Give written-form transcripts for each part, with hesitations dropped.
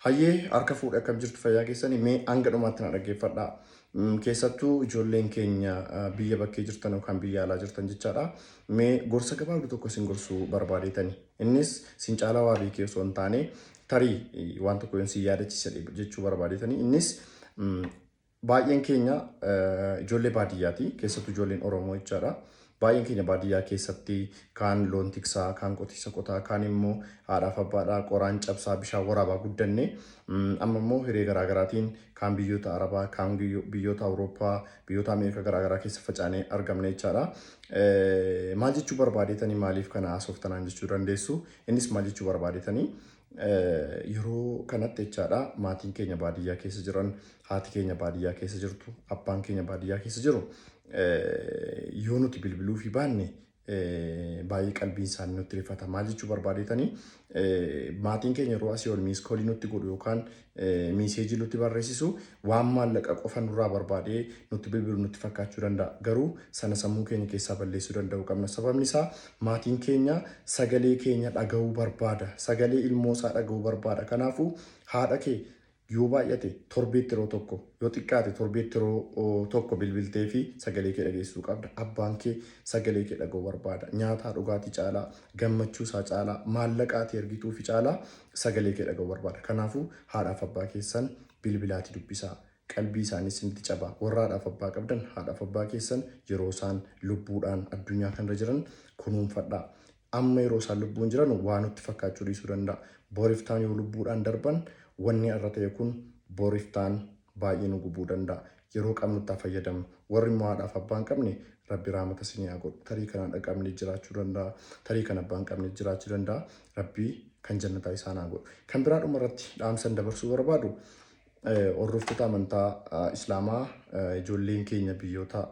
Hayyee harka fuudhe akkam jirtu fayyaa keessanii mee hanga dhumaatti na dhaggeeffadhaa. Keessattuu ijoolleen keenya biyya bakkee jirtan yookaan biyya alaa jirtan jechaadha. Mee gorsa gabaabduu tokko isin gorsuu barbaadeetani. Innis sin caalaa waa beekee osoo hin taane tarii waan tokko yoon sin yaadachiisa jechuu barbaadeetani. Innis baay'een keenya ijoollee baadiyyaati. Keessattuu ijoolleen Oromoo jechaadha. Baay'een keenya baadiyyaa keessatti kaan loon tiksaa, kaan qotiisa qotaa, kaan immoo haadhaaf abbaadhaa qoraan cabsaa bishaan waraabaa guddanne. Amma immoo hiree garaagaraatiin kaan biyyoota Arabaa, kaan biyyoota Awurooppaa, biyyoota Ameerikaa garaagaraa keessa facaanee argamne jechaadha. Maal jechuu barbaadeetanii maaliif kana haasoftanaan jechuu dandeessu. Innis maal jechuu barbaadeetanii yeroo kanatti jechaadha maatiin keenya baadiyyaa keessa jiran, haati keenya baadiyyaa keessa jirtu, abbaan keenya baadiyyaa keessa jiru yoo nuti bilbiluufii baanne baay'ee qalbiin isaanii nutti rifata. Maal jechuu barbaadeetanii maatiin keenya yeroo asii ol miiskoolii nutti godhu yookaan miiseejii nutti barreessisu waan maallaqa qofa nurraa barbaadee nutti bilbilu nutti fakkaachuu danda'a. Garuu sana sammuu keenya keessaa balleessuu danda'uu qabna. Sababni isaa maatiin keenya sagalee keenya dhaga'uu barbaada. Sagalee ilmoo isaa dhaga'uu barbaada. Kanaafuu haadha kee yoo baay'ate torbeetti yeroo tokko yoo xiqqaate torbeetti yeroo tokko bilbiltee fi sagalee kee dhageessisuu qabda. Abbaan kee sagalee kee dhaga'uu barbaada. Nyaataa dhugaatii caalaa, gammachuu isaa caalaa, maallaqa ati ergituufi caalaa sagalee kee dhaga'uu barbaada. Kanaafuu haadhaaf abbaa keessan bilbilaatii dubbisaa. Qalbii isaanii isinitti caba. Warra haadhaaf abbaa qabdan haadhaaf abbaa keessan yeroo isaan lubbuudhaan addunyaa kanarra jiran kunuunfadhaa. Amma yeroo isaan lubbuun jiran waa nutti fakkaachuu dhiisuu danda'a. Boriftaan yoo lubbuudhaan darban wanni har'a ta'e kun boriftaan baay'ee nu gubuu danda'a. Yeroo qabnutti haa fayyadamnu. Warri immoo haadhaaf abbaa hin qabne Rabbi raamata isinii haa godhu. Tarii kan haadha qabne jiraachuu danda'a. Tarii kan abbaa hin qabne jiraachuu danda'a. Rabbi kan jannataa isaan haa godhu. Kan biraa dhuma irratti dhaamsan dabarsuu barbaadu hordoftoota amantaa Islaamaa ijoolleen keenya biyyoota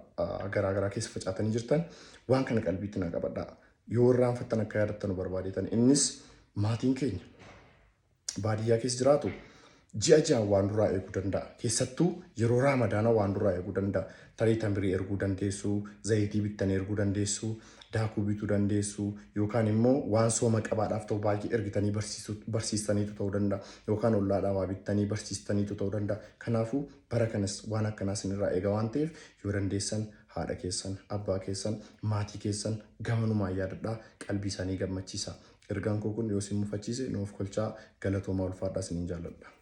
garaagaraa keessa facaatanii jirtan waan kana qalbiitti naa qabadhaa. Yoo irraanfattan akka yaadattanu barbaadeetan innis maatiin keenya baadiyyaa keessa jiraatu ji'a ji'aan waan duraa eeguu danda'a. Keessattuu yeroo raamadaana waan duraa eeguu danda'a. Tarii tamirii erguu dandeessu, zayitii bittanii erguu dandeessu, daakuu bituu dandeessu yookaan immoo waan sooma qabaadhaaf ta'u baay'ee ergitanii barsiistaniitu ta'uu danda'a. Yookaan ollaadhaa waa bittanii barsiistaniitu ta'uu danda'a. Kanaafuu bara kanas waan akkanaa isinirraa eega waan ta'eef yoo dandeessan haadha keessan, abbaa keessan, maatii keessan gamanumaan yaadadhaa qalbii isaanii gammachiisaa. Ergaan koo kun yoo isin mufachiise nu of kolchaa galatoomaa ulfaadhaa isiniin jaalladha.